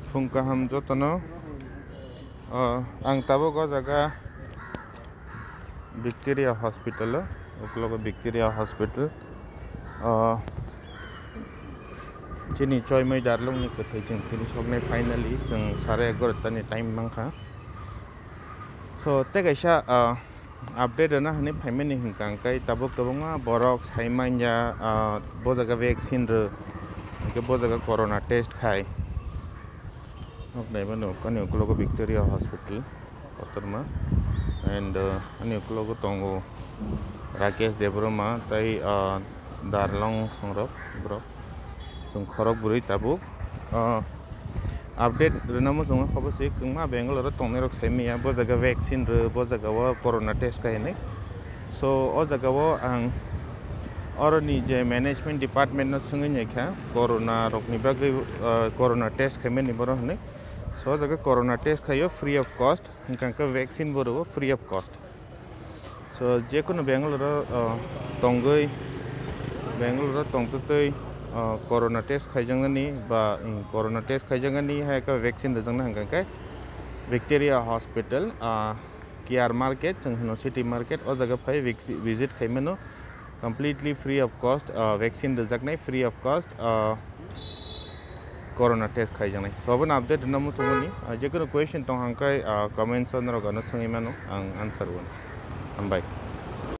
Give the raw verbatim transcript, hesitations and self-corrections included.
Phung kaham jotono. O, ang tabuk o jaga Victoria Hospital o, uklogo Victoria Hospital. O, chini choimai darlongni kwthwi chwng tini soknai, finally chwng sare egarota ni time mankha. So, tei kaisa, ah, update rwna hwnwi phaimani hwnkha, hwnkhe tabuk kwbangma borok sai manya, ah, bo jaga vaccine rw, hwnkhe bo jaga corona test khai. Nok naimano, ani ukologo Victoria Hospital, kotorma, and, ah, ani ukologo tongo Rakesh Debbarma tei, ah, Darlong songrok borok. Chwng khorok bwrwi tabuk, ah, update rwna muchungo, kho bwswi kwbangma Bangalore o tongnairok sai manya, bo jaga vaccine rw, bo jaga o corona test khai hinwi. So, o jaga o ang oroni je management department no swngwi naikha, corona rokni bagwi, ah, corona test khaimani borok hinwi. So, o jaga corona test khaio free of cost, hwnkha hwnkhe vaccine bo rwo free of cost. So, jekunu Bangalore o, o, tongwi, Bangalore o tongtwtwi, o, corona test khaijaknani ba, mm, corona test khaijaknani hai khe vaccine rwjaknai hwnkha khe Victoria Hospital, ah, K R Market, chwng hwno City Market, o jaga phai vixi-, visit khaimano, completely free of cost, ah, vaccine rwjaknai, free of cost, ah, corona test khaijaknai. So, abono update rwna muchungmani, ah, jekunu question tong hwnkhe, ah, comments o norok ano swngwi mano, ang answer rwno. Hambai.